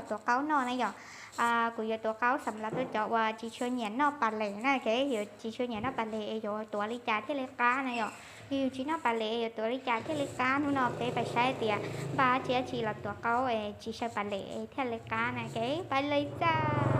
Tuav qaub noj na yom. Kuv yuav tuav qaub xam lab rau cov uas tsis tshua nyiam noj pas les na, ces yuav tsis tshua nyiam noj pas les es yuav tuav li cas thiaj li qab na yom. Yog yus tsis noj pas les es yuav tuav li cas thiaj li qab. Hnub no peb pais saib tias npaj dab tsi dab tsi los tuav qaub es tsis saw pas les es thiaj li qab na, ces pais li txaj.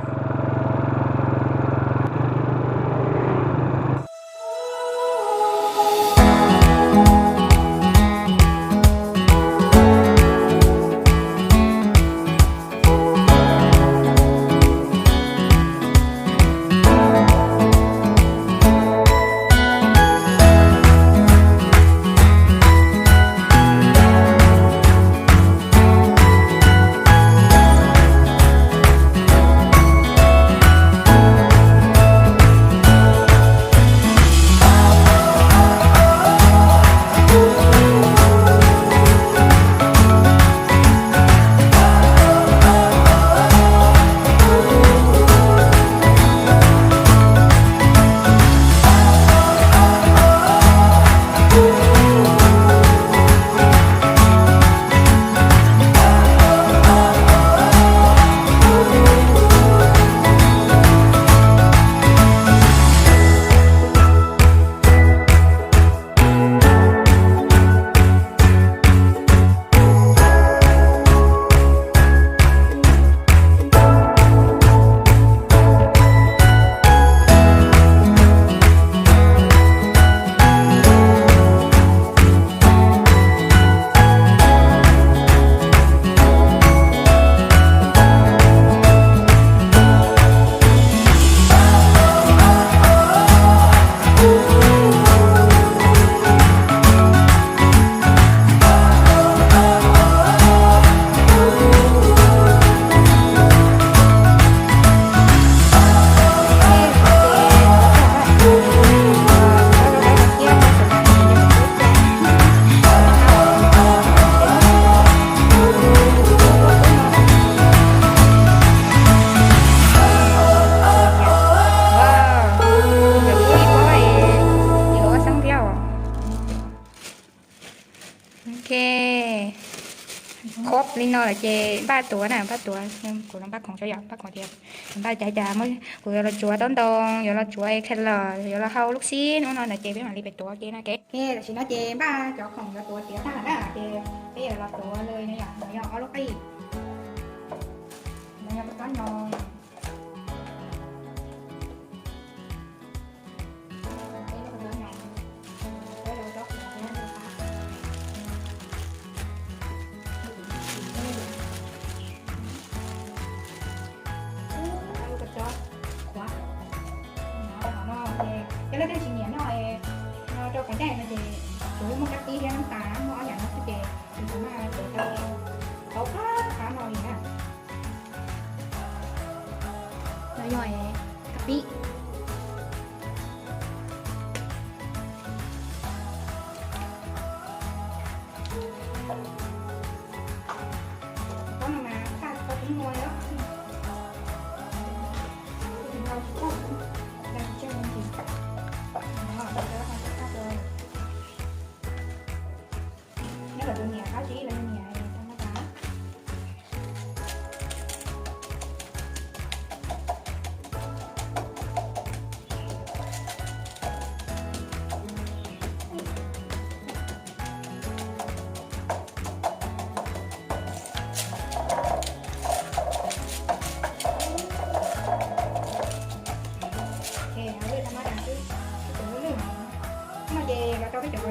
Ok, khob li no lawm ces npaj tuav na, npaj tuav. Kuv los npaj khoom tso yom, npaj khoom tias npaj cas cas muab, kuv yuav los tsuav taub ntoo, yuav los tsuav color, yuav los hau lub xib hnub no na, ces peb mam li pem tuav ua ke na. Ok, tam sim no ces npaj cov khoom yuav tuav tiav tag lawm na, ces peb yuav los tuav li no yom. No yog ob lub qij, no yog lub tsob nyo. Cov leej twg tsis nyiam noj no rau kom ncaj no ces tsuav muaj kab pib thiab nab tas, muaj ob yam no xwb ces kuv mam tuav tau tau qab qab no li na. No yog kab pib. Tsob no mas thaj tau kub muag li os. Nyob lawv tus niam qab tsis ib lawv niam tau noj tas. Ces lwj tau mab tas xwb, tus lwj lwj no. Hnub no ces los rau peb cov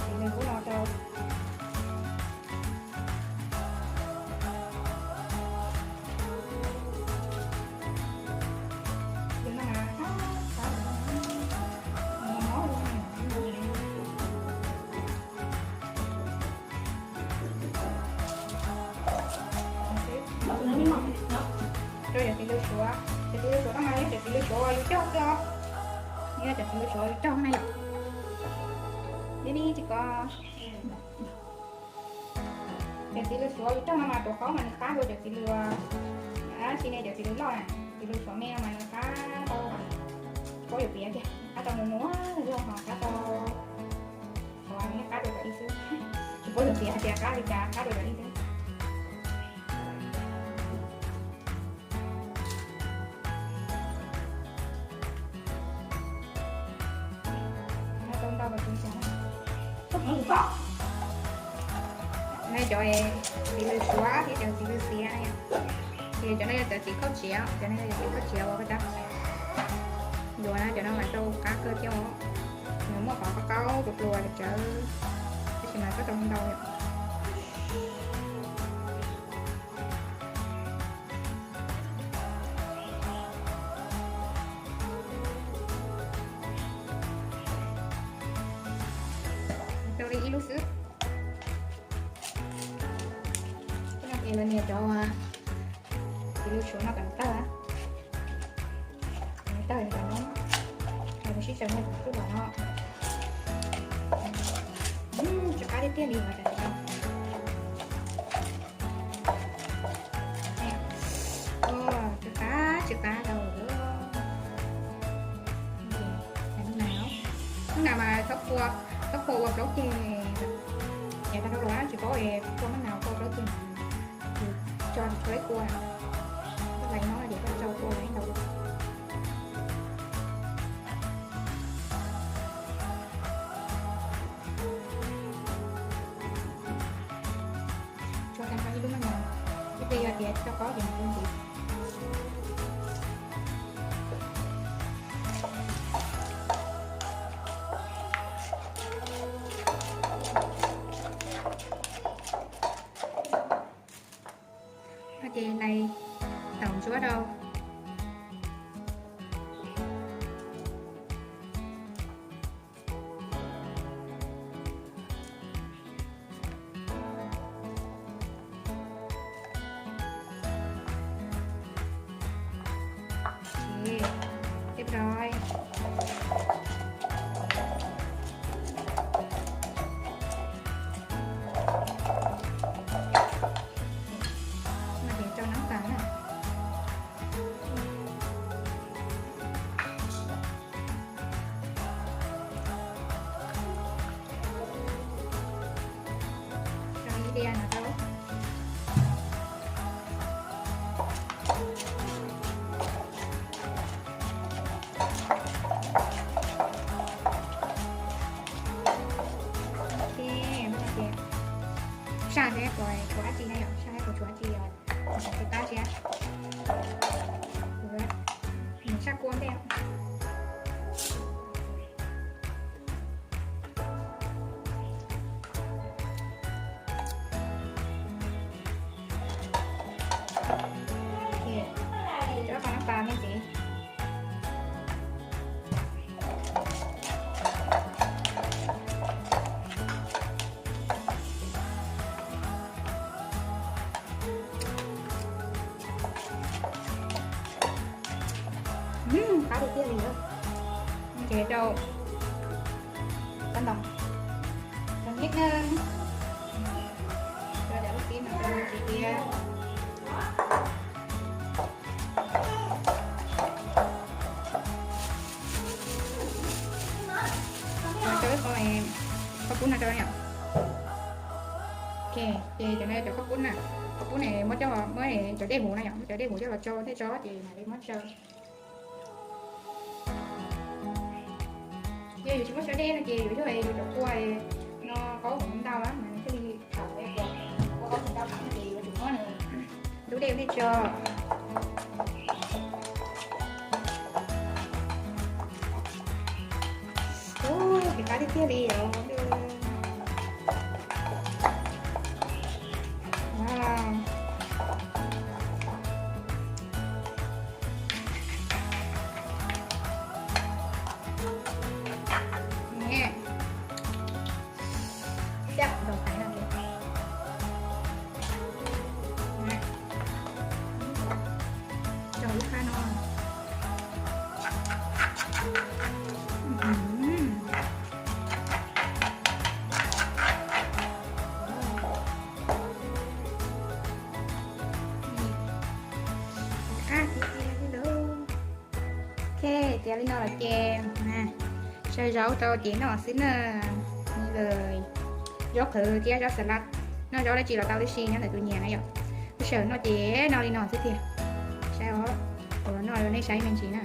txiv lws kub no rau. Rau cov txiv lws suav, cov txiv lws suav no mas yog cov txiv lws suav uas yus cog xwb os. Yog cov txiv lws suav yus cog na yom. Li tsis ko. Cov txiv lws suav yus cog no mas tuav qaub mas nws qab dua cov txiv lws, tab sis ne cov txiv lws loj na, txiv lws suav me no mas nws qab tau, paub yuav piav tiag, qab tau nus nus, yog ho qab tau, qab dua cov ib xwb. Tsis paub yuav piav hais tias qab li cas, qab dua cov ib xwb. Cov no cov txiv lws suav thiab cov txiv lws xiav na yom. Ces cov no yog cov txiv kauj txiav, cov no yog cov txiv kauj txiav uas koj cov yuav na, cov no mas rau qab kawg thiab os. Nws muaj qhov qaub qaub pluas pluas tsawv, tab sis mas txhob rau ntau yom. Rau li ib lub xwb. Ces lawv nias cov txiv lws suav no kom nws tawg, kom nws tawg kom nws sib tsaws nyob rau tom no. Tsw qab tiag tiag li mas tam sim no. Tsw qab tsw qab rau lawm. Lub nas mas txhob phua ua plaub ceg, nyav tag rau luas tsis paub es phua lub nas phua ua plaub ceg. Tso tsis tshua ib kua, koj hlais no ces koj tso kua hlais ntau. Tso tag nrho ib lub no, ib pliag yog tias tsis tau qaub ces mus ua ntxiv. Ces hlais taum ntsuab rau. Ej, ej, no ces rau nab tas na. Rau ib diav no rau. Saj thiab kuv tshuav dab tsi na yom, saj thiab kuv tshuav dab tsi yom, kuv xav tsis tab siab. Nws saj kua ntej. Cov qos nab tas me ntxiv. Qab tiag tiag li. Ces rau tau ntoo, rau nib neeg, rau cov lub xib no rau ntsis tiag. Rau ib qho qhob pub no rau yom. Ok, ces cov no cov qhob pub na, qhob pub ne muab coj muab cov dej huv na yom, muab cov dej huv coj los tsau tej tso ces mam li muab tsau. Yog yus tsis muab tsau dej no ces yuav yog yus cov kua no qaub ntau lawm mas thiaj li thaum ua qaub ntau ces yuav tsum muab nws ntub dej ua ntej tso. Ub, qab tiag tiag li os. Rau lub qab no. Qab tiag tiag li lauj. Ok, tiav li no lawm ces saib zaub rau ces noj xwb na. Zaub qhwv thiab zaub xas las, noj zaub dab tsi los tau tib si nyob ntawm tus nyiam na yom. Lub sij hawm noj ces noj li no xwb tiag. Saib os, ua los noj rau nej saib me ntsis na.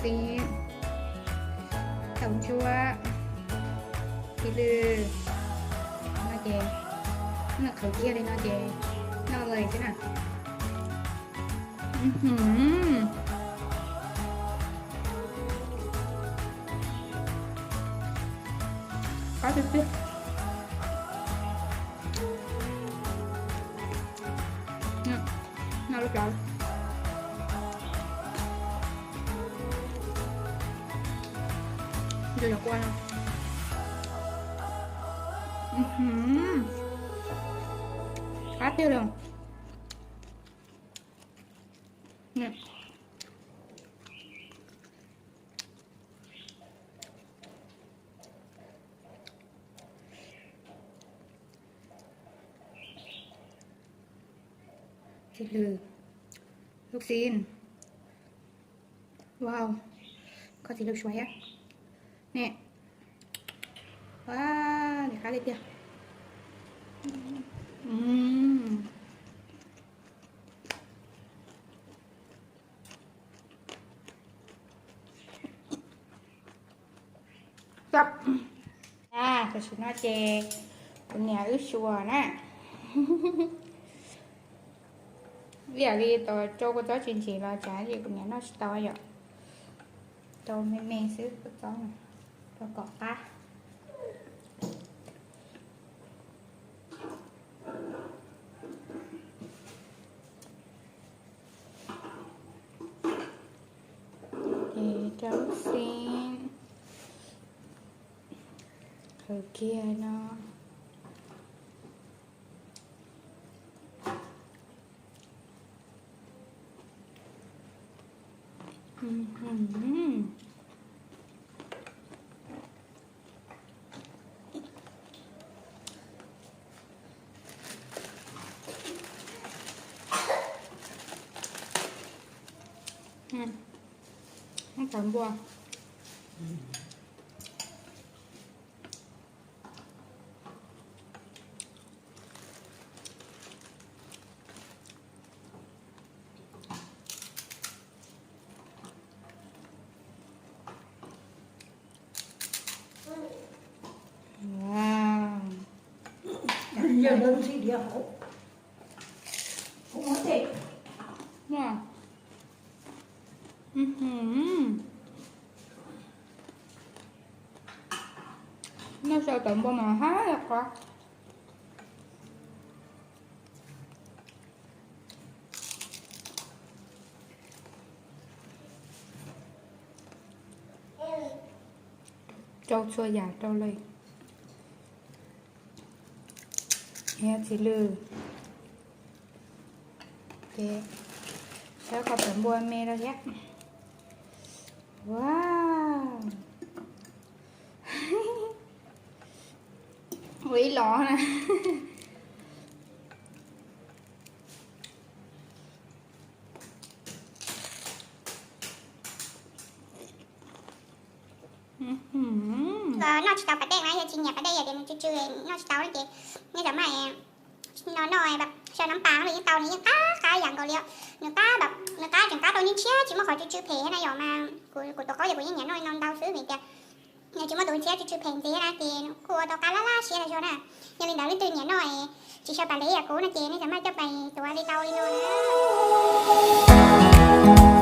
Txiv, tau ntsuab, txiv lwj, no ces noj qhwv kiag li no ces noj lawm xwb na. Qab tiag tiag. Noj lub plawv. Qab tiag li. Txiv lwj, lub xib. Wow, kho txiv lwj suav thiab ne. Wow, qab li tiag. Tam sim no ces kuv niam wb suav na. Ib yam li tau rau kua txob tsis ntsim los tsam ces kuv niam noj tsis tau yom. Rau me me xwb kua txob, rau kom qab. Ces rau lub xib qhwv kiag no. Tawv npua. Noj sau tawv npua mas hab qhuav. Rau txhua yam rau li. Txiv lwj. Ces sawv kho tawv npua me rau thiab. Wow. Ua ib los na. Noj tsis tau pas dej na, yog tsis nyiam pas dej yog tias nws tsw tsw noj tsis tau no ces nej tam maj no noj sa nab pas los yeej tau, nws yeej qab qab yam nkaus li. Nws qab, nws qab tseem qab tau nyiaj ntshiab tsis muaj qhov tsw tsw phem na yom. Mas kuv tus qaub ces kuv yeej nyiam noj li no ntau xwb vim tias nws tsis muaj tus ntshiab tsw tsw phem ntxiv na ces kuj ua tau qab laj laj siab laj zog na. Yog li ntawd leej twg nyiam noj tsis sau pas dej yam kuv no ces nej tam maj coj pais tuav li tau li no na.